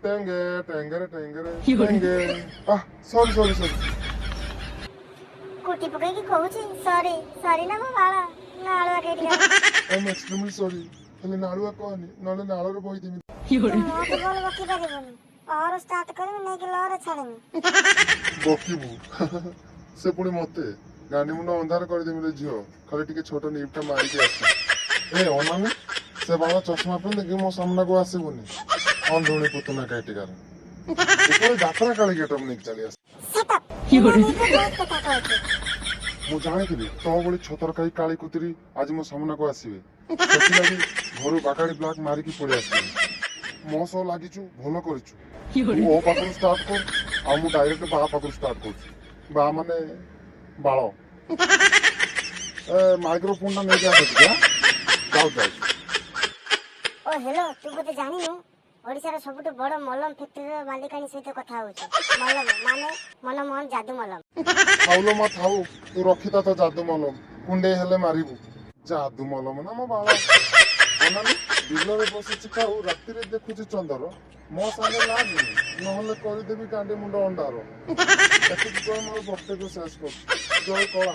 ଟେଙ୍ଗେ ଟେଙ୍ଗରେ ଟେଙ୍ଗରେ ଟେଙ୍ଗେ। ଆହ, ସରି ସରି ସରି। କୁଟି ପକେଇକି କହୁଛି ସରି ସରି ନା ମୋ ବାଳ ନାଳୁଆ କେଇଟିକା। I am extremely sorry, ହେଲେ ନାଳୁଆ କହନି, ନହେଲେ ନାଳରେ ବହିଦେବି। ତୁ ମୋଠୁ ଭଲ ବକି ପାରିବୁନି। ଅରୁ ଷ୍ଟାର୍ଟ କରିବି, ନେଇକି ଲରେ ଛାଡ଼ିମି। ବକିବୁ ସେ ପୁଣି ମତେ, ଗାଣ୍ଡି ମୁଣ୍ଡ ଅନ୍ଧାର କରିଦେବି ରେ ଝିଅ। ଖାଲି ଟିକେ ଛୋଟ ନିପଟା ମାରିକି ଆସ। ଏ ଅନାନି, ସେ ବାଳ ଚଷମା ପିନ୍ଧିକି ମୋ ସାମ୍ନାକୁ ଆସିବୁନି। ଅନ୍ଧୁଣୀ ପୁତନା କାଟିକାର ଉପରେ ଯାତ୍ରା କାଳି ଗେଟଅପ୍ ନେଇକି ଚାଲି ଆସ। Shut up। ବହୁତ କଥା କହୁଛୁ। ମୁଁ ଜାଣିଥିଲି ତୋ ଭଳି ଛତରକାଇ କାଳି କୁତିରି ଆଜି ମୋ ସାମ୍ନାକୁ ଆସିବେ। ସେଥିଲାଗି ଘରୁ ବାକାଡି ବ୍ଲାକ୍ ମାରିକି ପଳେଇ ଆସିଲି। ମୋ ସହ ଲାଗିଛୁ, ଭଲ କରିଛୁ। ତୁ ଓ ପାଖରୁ ଷ୍ଟାର୍ଟ କର, ଆଉ ମୁଁ ଡାଇରେକ୍ଟ ବା ପାଖରୁ ଷ୍ଟାର୍ଟ କରୁଛି। ବା ମାନେ ବାଳ। ଏ ମାଇକ୍ରୋଫୋନ ଟା ନେଇକି ଆସ ଟିକେ, ଆଁ? ଯାଉ ଯାଉଛି। ଓ ହେଲୋ, ତୁ ବୋଧେ ଜାଣିନୁ, ଓଡ଼ିଶାର ସବୁଠୁ ବଡ଼ ମଲମ ଫ୍ୟାକ୍ଟ୍ରିର ମାଲିକାଣୀ ସହିତ କଥା ହଉଛୁ। ମଲମ ମାନେ ମନମୋହନ ଯାଦୁ ମଲମ। ଥାଉଲୋ ମା ଥାଉ, ତୁ ରଖିଥା ତ ଯାଦୁ ମଲମ, କୁଣ୍ଡେଇ ହେଲେ ମାରିବୁ। ଯାଦୁ ମଲମ ନା ମୋ ବାଳ। ଅନାନି, ବିଲରେ ବସିଛି କାଉ, ରାତିରେ ଦେଖୁଛି ଚନ୍ଦର। ମୋ ସାଙ୍ଗେ ଲାଗିନି, ନହେଲେ କରିଦେବି ଗାଣ୍ଡି ମୁଣ୍ଡ ଅଣ୍ଡାର। ଏତିକି କହି ମୋର ବକ୍ତବ୍ୟ ଶେଷ କରୁଛି। ଜୟ କଳା।